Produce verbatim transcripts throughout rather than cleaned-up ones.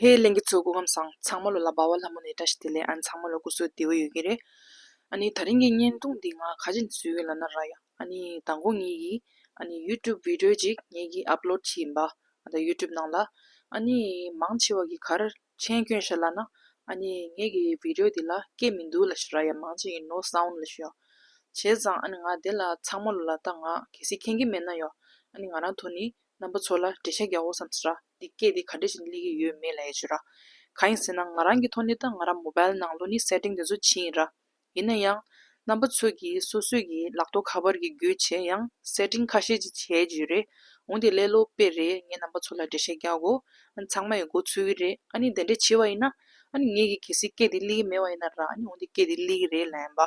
ཧེ་ལྷན་རྒྱས་ཚོ་སྐུ་ཁམས་བཟང་། ཚང་མ་ལོ་ལ་འབའ་བ་ལྷ་མོ་ནས་བཀྲ་ཤིས་བདེ་ལེགས། ཨ་ནི་ཚང་མ་ལོ་སྐུ་གཟུགས་བདེ་པོ་ཡོད་ཀྱི་རེད། ཨ་ནི་དེ་རིང་གི་བརྙན་ཐུང་འདི་ང་ག་རེ་བཟོས་ཡོད་ལབ་ན་ར་ཡ། ཨ་ནི་དང་པོ་ངེད་ཀྱིས་ཨ་ནི་ཡུ་ཊུབ་བི་ཌི་ཡོ་ཅིག་ངེད་ཀྱིས་ཨབ་ལོཌ་བྱས་ཡིན་པ། ཨ་ད་ཡུ་ཊུབ་ནང་ལ། ཨ་ནི་མང་ཆེ་བ་གིས་ག་རེ་མཆན་བསྐྱོན་ཤག་ལབ་ན། ཨ་ནི་ངེད་ཀྱི་བི་ཌི་ཡོ་འདི་ལ་སྐད་མི་འདུག་ལབ་ཤག་ར་ཡ། མང་ཆེ་གིས་no sound་ལབ་ཤག་ཡ། བྱས་ཙང་ཨ་ནི་ང་དེ་ལ་ཚང་མ་ལོ་ལ་ད་ང་གལ་སྲིད་མཁྱེན་གྱི་མེད་ན་ཡ། ཨ་ནི་ང་རང་ཐོག་ནས་རྣམ་པ་ཚོ་ལ་འགྲེལ་བཤད་རྒྱག་དགོས་བསམ་སོང་ར། འདི་སྐད་འདི་ག་འདྲ་ཞིག་སླེབས་ཀྱི་ཡོད་མེད་ལབ་ཡ་ཅིག་ར། གང་ཡིན་ཟེར་ན་ང་རང་གི་ཐོག་ནས་ད་ང་རང་མོ་བལ་ནང་ལོགས་ནས་སེ་ཊིང་དེ་ཚོ་བྱས་ཡིན་ར། ཡིན་ན་ཡང་། རྣམ་པ་ཚོ་གིས་སོ་སོ་གི་ལག་ཐོག་ཁ་པར་གྱི་བརྒྱུད་བྱས་ཡང་སེ་ཊིང་ཁ་ཤས་ཅིག་བྱས་ཡོད་རེད། འོ་དེ་ལས་སླ་པོ་དཔེ་རེད། ངས་རྣམ་པ་ཚོ་ལ་འགྲེལ་བཤད་རྒྱག་གོ། ཨ་ནི་ཚང་མ་ཡང་མགོ་ཚོད་ཀྱི་རེད། ཨ་ནི་དེ་འདྲ་བྱས་པ་ཡིན་ན། ཨ་ནི་ངེད་ཀྱིས་གལ་སྲིད་སྐད་དེ་སླེབས་ཀྱི་མེད་པ་ཡིན་ན་ར། ཨ་ནི་འོ་དེ་སྐད་དེ་སླེབས་ཀྱི་རེད་ལབ་ཡིན་པ།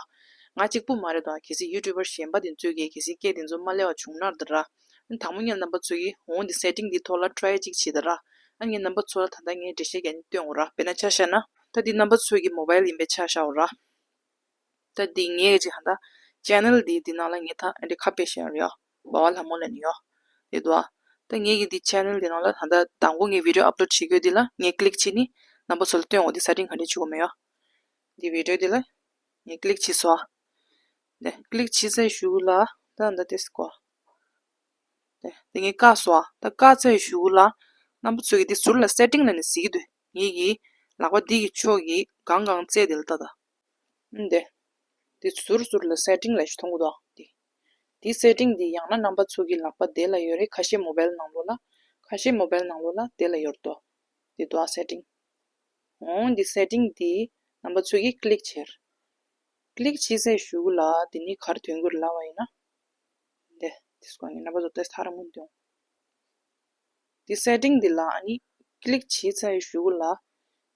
ང་གཅིག་པུ་མ་རེད་དོ། གལ་སྲིད་ཡུ་ཊུབ་པར་གཞན་པ་དེ་ཚོས་ཀྱིས་གལ་སྲིད་སྐད་དེ་ཚོ་མ་སླེབས་པ་བྱུང་ན་ད་ར། ཨ་ནི་དང་པོ་ངས་རྣམ་པ་ཚོ་གིས་འོ་དེ་སེ་ཊིང་དེ་ཐོག་ལ་ཊི་རའི་ཅིག་བྱེད་ད་ར། ཨ་ནི་ངས་རྣམ་པ་ཚོ་ལ་ད་ལྟ་ངས་འགྲེལ་བཤད་རྒྱག་ནས་སྟོན་འོ་ར། དཔེར་ན་ཆ་བཞག་ན། ད་འདི་རྣམ་པ་ཚོ་གི་མོ་བལ་ཡིན་པའི་ཆ་བཞག་འོ་ར། ད་འདི་ངས་ཅིག་ཧ་ད་ཅེ་ནལ་འདི་འདི་ནང་ལ་ངས་ད་ཨ་འདྲ་ཁ་ཕྱེ་བཞག་ཡོད། འབའ་བ་ལྷ་མོ་ལབ་ནས་ཡོད། དེ་འདུག་ཨ། ད་ངས་ཀྱི་འདི་ཅེ་ནལ་འདི་ནང་ལ་ད་ད་དང་པོ་ངས་བི་ཌི་ཡོ་ཨབ་ལོཌ་བྱེད་དགོས་འདི་ལ་ངས་ཀི་ལིག་བྱས་ནས་རྣམ་པ་ཚོ་ལ་སྟོན་འོ། འདི་སེ་ཊིང་ག་འདྲ་བྱེད་དགོས་མེད་ཡོད། འདི་བི་ཌི་ཡོ་འདི་ལ་ངས་ཀི་ལིག་བྱས་སོང་ཨ། འདི་ཀི་ལིག་བྱས་ཚར་གཞུག་ལ་ད་ད་དེ་སྐོར། དེ་དེ་ངས་བཀག་སོང་ཨ། ད་བཀག་ཚར་གཞུག་ལ། རྣམ་པ་ཚོ་གིས་དེ་ཟུར་ལ་སེ་ཊིང་ལབ་ནས་གཟིགས་ཀྱི་འདུག་ངེད་ཀྱི་ལག་པ་འདི་གི་ཕྱོགས་ཀྱི་སྒང་སྒང་རྩེ་དེ་ལ་ལྟ་ད། ཨ་འདི། དེ་ཟུར་ཟུར་ལ་སེ་ཊིང་ལབ་ཞིག་མཐོང་གི་འདུག་ཨ། དེ། དེ་སེ་ཊིང་དེ་ཡང་ན་རྣམ་པ་ཚོ་གི་ལག་པ་དེ་ལ་ཡོད་རེད། ཁ་ཤས་མོ་བལ་ནང་ལོགས་ལ། ཁ་ཤས་མོ་བལ་ནང་ལོགས་ལ་དེ་ལ་ཡོད་འདུག་དེ་འདུག་ཨ་སེ་ཊིང་། འོ་འདི་སེ་ཊིང་དེ་རྣམ་པ་ཚོ་གིས་ཀི་ལིག་བྱེད། ཀི་ལིག་བྱས་ཚར་གཞུག་ལ་དེ་ནི་ག་རེ་ཐོན་གྱི་རེད་ལབ་པ་ཡིན་ན། འདི། དེ་སྐོར་ངས་རྣམ་པ་ཚོ་ལྟ་ཐག་རིང་པོ་འདོན། དེ་སེ་ཊིང་འདི་ལ་ཨ་ནི་ཀི་ལིག་བྱས་ཚར་གཞུག་ལ།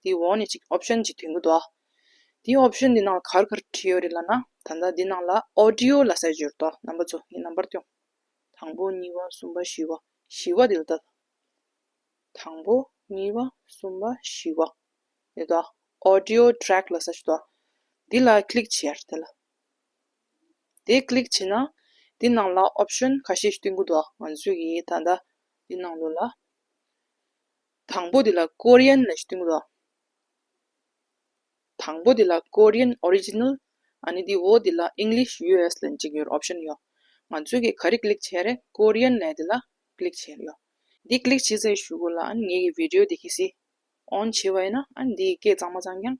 དེའི་འོག་ནས་ཅིག་ཨོབ་ཤན་ཅིག་ཐོན་གྱི་འདུག་ཨ། དེའི་ཨོབ་ཤན་འདི་ནང་ག་རེ་ག་རེ་བྲིས་ཡོད་རེད་ལབ་ན། ད་ལྟ་འདི་ནང་ལ་ཨོ་ཌི་ཡོ་ལབ་ས་ཅིག་ཡོད་རེད་དོ། རྣམ་པ་ཚོ་ངས་རྣམ་པར་སྟོན། དང་པོ། གཉིས་པ། གསུམ་པ། བཞི་པ། བཞི་པ་འདི་ལ་ལྟ། དང་པོ། གཉིས་པ། གསུམ་པ། བཞི་པ། དེ་དག་ཨོ་ཌི་ཡོ་ཊི་རེག་ལབ་ས་ཞིག་འདུག་འདི་ལ་ཀི་ལིག་བྱེད་ཡ་རེད་དེ་ལ། དེ་ཀི་ལིག་བྱས་ན། འདི་ནང་ལ་ཨོབ་ཤན་ཁ་ཤས་ཤིག་སྟོན་གྱི་འདུག་ང་ཚོས་ཀྱིས་ད་ལྟ་འདི་ནང་ལོགས་ལ། དང་པོ་འདི་ལ་ཀོ་རི་ཡན་ལབ་ཞིག་སྟོན་གྱི་འདུག་དང་པོ་འདི་ལ་ཀོ་རི་ཡན་ཨོ་རི་ཇི་ནལ། ཨ་ནི་འདི་འོག་འདི་ལ་ཨིང་ལིཤ་ཡུ་ཨེས་ལབ་ཅིག་ཡོད། ཨོབ་ཤན་ཡོད། ང་ཚོས་ཀྱིས་ག་རེ་ཀི་ལིག་བྱས་རེད། ཀོ་རི་ཡན་ལབ་འདི་ལ་ཀི་ལིག་བྱས་ཡོད། འདི་ཀི་ལིག་བྱས་ཚར་གཞུག་གུ་ལ་ཨ་ནི་ངེད་ཀྱི་བི་ཌི་ཡོ་འདི་གལ་སྲིད་ཨོན་བྱས་པ་ཡིན་ན། ཨ་ནི་འདི་ཡི་སྐད་གཙང་མ་གཙང་རྐྱང་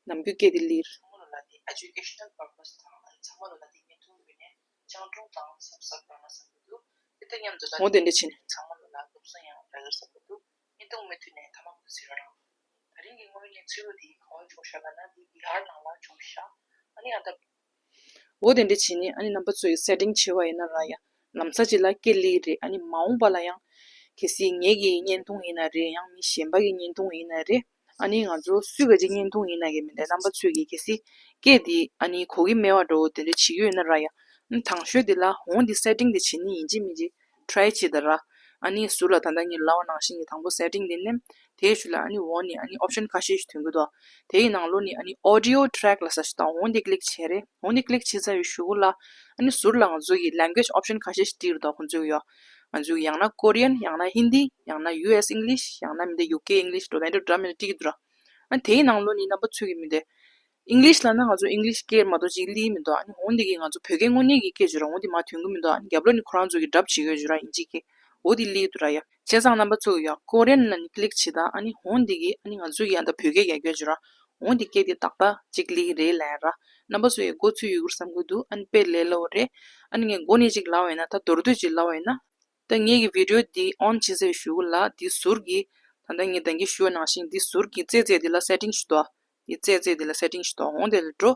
ནམ་རྒྱུན་སྐད་འདི་སླེབས། ཚང་མ་ལོ་ལ་འདི་ཨེ་ཇུ་ཀེ་ཤ་ནལ་པར་པ་སི་དང་། ཨ་ནི་ཚང་མ་ལོ་ལ་འདི་བརྙན་ཐུང་བརྒྱུད་ནས་སྤྱང་གྲུང་དང་གཟབ་གཟབ་རང་ལ་བསམ་གྱི་འདུག་དེ་དང་མཉམ་དུ་ད་འོ་དེ་འདྲ་བྱས་ནས་ཚང་མ་ལོ་ལ་སློབ་གསོ་ཡང་རག་གི་རེད་བསམ་གྱི་འདུག་བརྙན་ཐུང་མུ་མཐུད་ནས་མཐའ་མ་མུ་མཐུད་གཟིགས་རོགས་གནང་། ད་རིང་གི་དངོས་གནས་འཚོལ་བ་འདི་ག་པར་བྱུང་ཤག་ལབ་ན། འདི་བི་ཧར་ནང་ལ་བྱུང་ཤག་ཨ་ནི་ཨ་ད། འོ་དེ་འདྲ་བྱས་ནས་ཨ་ནི་རྣམ་པ་ཚོ་ཡིས་སེ་ཊིང་བྱས་པ་ཡིན་ན་ར་ཡ། ལམ་སང་ཅིག་ལ་སྐད་སླེབས་རེད། ཨ་ནི་མ་འོངས་པ་ལ་ཡང་། གལ་སྲིད་ངེད་ཀྱི་བརྙན་ཐུང་ཡིན་ན་རེད། ཡང་མི་གཞན་པ་གི་བརྙན་ཐུང་ཡིན་ན་རེད། ཨ་ནི་ང་ཚོ་སུ་ག་ཅིག་བརྙན་ཐུང་ཡིན་ན་གི་མི་འདྲ། རྣམ་པ་ཚོས་ཀྱིས་གལ་སྲིད་སྐད་འདི་ཨ་ནི་གོ་གི་མེད་པ་འདྲ་བོ་དེ་འདྲ་བྱེད་ཀྱི་ཡོད་ན་ར་ཡ། ཨ་ནི་དང་ཤོས་དེ་ལ་འོ་འདི་སེ་ཊིང་དེ་བྱེད་ནི་ཡིན་གཅིག་མིན་གཅིག་ཊི་རའི་བྱེད་ད་ར། ཨ་ནི་ཟུར་ལ་ད་ལྟ་ངས་ལབ་པ་ནང་བཞིན་གྱི་དང་པོ་སེ་ཊིང་དེ་མནན། དེའི་གཞུག་ལ་ཨ་ནི་འོག་ནས་ཨ་ནི་ཨོབ་ཤན་ཁ་ཤས་ཤིག་ཐོན་གྱི་འདུག་དེའི་ནང་ལོགས་ནས་ཨ་ནི་ཨོ་ཌི་ཡོ་ཊི་རེག་ལབ་ས་ཞིག་དང་། འོ་འདི་ཀི་ལིག་བྱས་རེད། འོ་འདི་ཀི་ལིག་བྱས་ཚར་བའི་གཞུག་གུ་ལ་ཨ་ནི་ཟུར་ལ་ང་ཚོ་གི་ལེང་གུ་ཨེཇ་ཨོབ་ཤན་ཁ་ཤས་ཤིག་བྲིས་ཡོད་འདུག་ཁོང་ཚོས་ཡོད། ང་ཚོས་ཡང་ན་ཀོ་རི་ཡན། ཡང་ན་ཧིན་དི། ཡང་ན་ཡུ་ཨེས་ཨིང་ལིཤ། ཡང་ན་མི་འདི་ཡུ་ཀེ་ཨིང་ལིཤ་འགྲོ་ད་འདྲ་འདྲ་མི་འདྲ་བྲིས་ཀྱི་འདུག་ར། ཨ་ནི་དེའི་ནང་ལོགས་ནས་རྣམ་པ་ཚོས་ཀྱིས་མི་འདི། ཨིང་ལིཤ་ལབ་ན་ང་ཚོ་ཨིང་ལིཤ་སྐད་མ་གཏོགས་ཅིག་སླེབས་མི་འདུག་ཨ་ནི་འོ་འདི་གིས་ང་ཚོ་བོད་སྐད་དངོས་གནས་ཀྱི་སྐད་བརྗོད་ར་འོ་འདི་མར་ཐོན་གྱི་མི་འདུག་ཨ་ནི་རྒྱབ་ལོགས་ནས་ཁོ་རང་ཚོ་གིས་སྒྲ་བྱེད་ཀྱི་ཡོད་ར། ཨིན་ཇི་སྐད། འོ་འདི་སླེབས་འདུག་ར་ཡ། བྱས་ཙང་རྣམ་པ་ཚོ་གིས་ཡ་ཀོ་རི་ཡན་ལབ་ནས་ཀི་ལིག་བྱེད་ད། ཨ་ནི་འོ་འདི་གིས་ཨ་ནི་ང་ཚོ་གིས་ཡ་ད་བོད་སྐད་རྒྱག་རྒྱུ་བརྗོད་ར། འོ་འདི་སྐད་འདི་ཏག་ཏག་ཅིག་སླེབས་རེད་ལབ་ཡ་ར། རྣམ་པ་ཚོ་ཡ་མགོ་ཚོད་ཡོད་ཀྱི་རེད་བསམ་གྱི་འདུག་ཨ་ནི་དཔེ་ལས་སླ་པོ་རེད། ཨ་ནི་ངས་མགོ་ནས་ཅིག་ལབ་པ་ཡིན་ན། ད་མདོར་བསྡུས་ཅིག་ལབ་པ་ཡིན་ན། ད་ངེད་ཀྱི་བི་ཌི་ཡོ་འདི་ཨོན་བྱས་ཚར་གཞུག་ལ་འདི་ཟུར་གྱི། ད་ལྟ་ངས་ད་གིན་ཞུས་པ་ནང་བཞིན་འདི་ཟུར་གྱི་རྩེ་རྩེ་འདི་ལ་སེ་ཊིང་ཞིག་འདུག་འདི་རྩེ་རྩེ་འདི་ལ་སེ་ཊིང་ཞིག་འདུག་འོ་འདི་ལ་འགྲོ།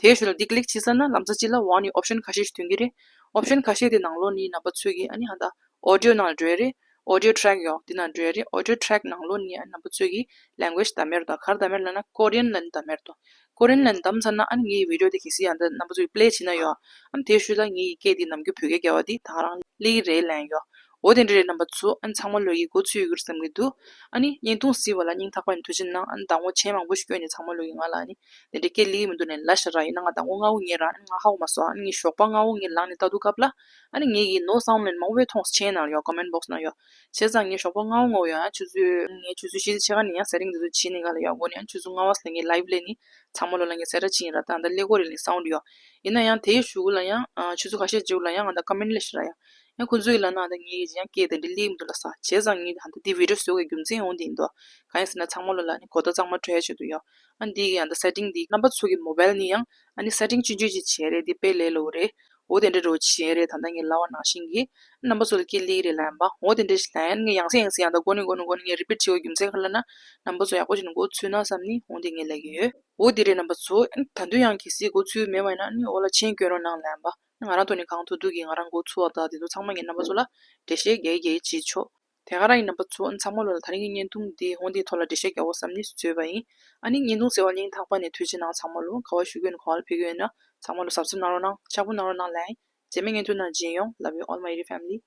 དེའི་གཞུག་ལ་འདི་ཀི་ལིག་བྱས་ཚར་ན་ལམ་སང་ཅིག་ལ་འོག་ནས་ཨོབ་ཤན་ཁ་ཤས་ཤིག་ཐོན་གྱི་རེད། ཨོབ་ཤན་ཁ་ཤས་དེ་ནང་ལོགས་ནས་རྣམ་པ་ཚོས་ཀྱིས་ཨ་ནི་ཧ་ད་ཨོ་ཌི་ཡོ་ནང་ལ་འགྲོ་ཡ་རེད། ཨོ་ཌི་ཡོ་ཊི་རེག་ཡོད་འདི་ནང་འགྲོ་ཡ་རེད། ཨོ་ཌི་ཡོ་ཊི་རེག་ནང་ལོགས་ནས་ཨ་ནི་རྣམ་པ་ཚོས་ཀྱིས་ལེང་གུ་ཨེཇ་བདམས་ཡ་རེད། ད་ག་རེ་བདམས་ཡ་རེད་ལབ་ན་ཀོ་རི་ཡན་ལབ་ནས་བདམས་ཡ་རེད་དོ། ཀོ་རི་ཡན་ལབ་ནས་བདམས་ཚར་ན་ཨ་ནི་ངའི་བི་ཌི་ཡོ་དེ་གལ་སྲིད་ཡང་ད་རྣམ་པ་ཚོས་པི་ལེ་བྱེད་ན་ཡོད། ཨ་ནི་དེའི་གཞུག་ལ་ངའི་སྐད་དེ་ནམ་རྒྱུན་བོད་སྐད་རྒྱག་པ་དེ་ད་ག་རང་སླེབས་ཀྱི་རེད་ལབ་ཡོད། འོ་དེ་འདྲ་རེད་རྣམ་པ་ཚོ། ཨ་ནི་ཚང་མ་ལོ་ཡི་མགོ་ཚོས་ཡོད་ཀྱི་རེད་བསམ་གྱི་འདུག་ཨ་ནི་བརྙན་ཐུང་གཟིགས་པ་ལ་སྙིང་ཐག་པ་ནས་ཐུགས་རྗེ་གནང་། ཨ་ནི་ཟླ་ངོ་མཆན་མང་པོ་ཞིག་བསྐྱོན་ནས་ཚང་མ་ལོ་ཡི་ང་ལ་ཨ་ནི་དེ་འདྲའི་སྐད་སླེབས་ཀྱི་མི་འདུག་ནས་ལབ་ཤག་ར། ཡིན་ན་ང་ཟླ་ངོ་ལྔ་པོ་ཉལ་ར། ཨ་ནི་ང་ཧ་གོ་མ་སོང་། ཨ་ནི་ངས་ཞོགས་པ་ལྔ་པོ་ངས་ལངས་ནས་ལྟ་དུས་སྐབས་ལ་ཨ་ནི་ངས་ཀྱི་ནོ་སའུན་ལན་མང་པོ་མཐོང་། མཆན་ནང་ཡོད། ཀོ་མེན་བོག་སི་ནང་ཡོད། བྱས་ཙང་ངས་ཞོགས་པ་ལྔ་པོ་ངོ་ཡོད། ཨ་ཆུ་ཚོད་ངས་ཆུ་ཚོད་བཞི་ཕྱེད་ཀ་ནས་ཡང་སེ་ཊིང་དེ་ཚོ་བྱས་ནས་ག་ལ་ཡོད། འགོ་ནས་ཨ་ཆུ་ཚོད་ལྔ་པ་ལ་ངས་ལའིབ་ལས་ནི་ཚང་མ་ལོ་ལ་ངས་གསལ་བསྒྲགས་བྱས་ཡིན་ར། ད་ད་ལས་ཀོ་རེ་ལས་སའུན་ཡོད། ཡིན་ན་ཡང་དེའི་གཞུག་ལ་ཡང་ཨ་ཆུ་ཚོད་ཁ་ཤས་རྗེས་ལ་ཡང་ང་ད་ཀོ་མེན་ལས་ཤི་ར་ཡ། ཡང་ཁོ་ཚོས་ལབ་ན་ད་ངས་ཀྱི་ཡང་སྐད་དེ་འདྲ་སླེབས་མི་འདུག་ལབ་ས། བྱས་ཙང་ངས་ད་ལྟ་འདི་བི་ཌི་ཡོ་བཟོ་བའི་རྒྱུ་མཚན་འོང་དེ་ཡིན་དོ། གང་ཡིན་ཟེར་ན་ཚང་མ་ལོ་ལ་ནི་གོ་བརྡ་གཙང་མ་སྤྲོད་ཡ་ཆེད་དུ་ཡོད། ཨ་འདི་གི་ཡང་ད་སེ་ཊིང་འདི་རྣམ་པ་ཚོ་གི་མོ་བལ་ནི་ཡང་ཨ་ནི་སེ་ཊིང་ཆུང་ཆུང་ཅིག་བྱས་རེད། འདི་དཔེ་ལས་སླ་པོ་རེད། འོ་དེ་འདྲ་རོ་བྱས་རེད། ད་ལྟ་ངས་ལབ་པ་ནང་བཞིན་གྱི་རྣམ་པ་ཚོ་ལ་སྐད་སླེབས་རེད་ལབ་ཡིན་པ། འོ་དེ་འདྲ་ཞིག་ལབ་ཡིན། ངས་ཡང་སེ་ཡང་སེ་ཡང་ད་འགོ་ནས་འགོ་ནས་འགོ་ནས་ངས་རི་པིཊ་བྱེད་པའི་རྒྱུ་མཚན་ག་ལབ་ན་རྣམ་པ་ཚོ་ཡག་པོ་བྱས་ནས་མགོ་ཚོས་ན་བསམ་ནས་འོ་དེ་ངས་ལབ་ཀྱི་ཡོད། འོ་དེ་རེད་རྣམ་པ་ཚོ། ད་དུང་ཡང་གལ་སྲིད་མགོ་ཚོས་མེད་པ་ཡིན་ན་ཨ་ནི་འོ་ལ་མཆན་སྐྱོན་རོགས་གནང་ལབ་ཡིན་པ། ང་རང་ཐོག་ནས་གང་ཐུབ་ཐུབ་ཀྱིས་ང་རང་མགོ་ཚོས་པ་དང་དེ་ཚོ་ཚང་མ་ངས་རྣམ་པ་ཚོ་ལ་འགྲེལ་བཤད་རྒྱག་རྒྱག་བྱེད་ཆོག་དེ་ག་རང་ཡིན་རྣམ་པ་ཚོ། ཨ་ནི་ཚང་མ་ལོ་ལ་ད་རིང་གི་བརྙན་ཐུང་འདི་འོ་འདིའི་ཐོག་ལ་འགྲེལ་བཤད་རྒྱག་དགོས་བསམ་ནས་བཟོས་པ་ཡིན། ཨ་ནི་བརྙན་ཐུང་གཟིགས་པར་སྙིང་ཐག་པ་ནས་ཐུགས་རྗེ་གནང་། ཚང་མ་ལོ་ག་བ་བཞུགས་ཡོད་ན་ག་བ་ལ་ཕེབས་ཀྱི་ཡོད་ན་ཚང་མ་ལོ་སབ་སི་ཀ་རེབ་གནང་རོགས་གནང་། ཕྱག་པོ་གནང་རོགས་གནང་ལབ་ཡིན། རྗེས་མའི་བརྙན་ཐུང་ནང་མཇལ་ཡོང་། Love you all my dear family.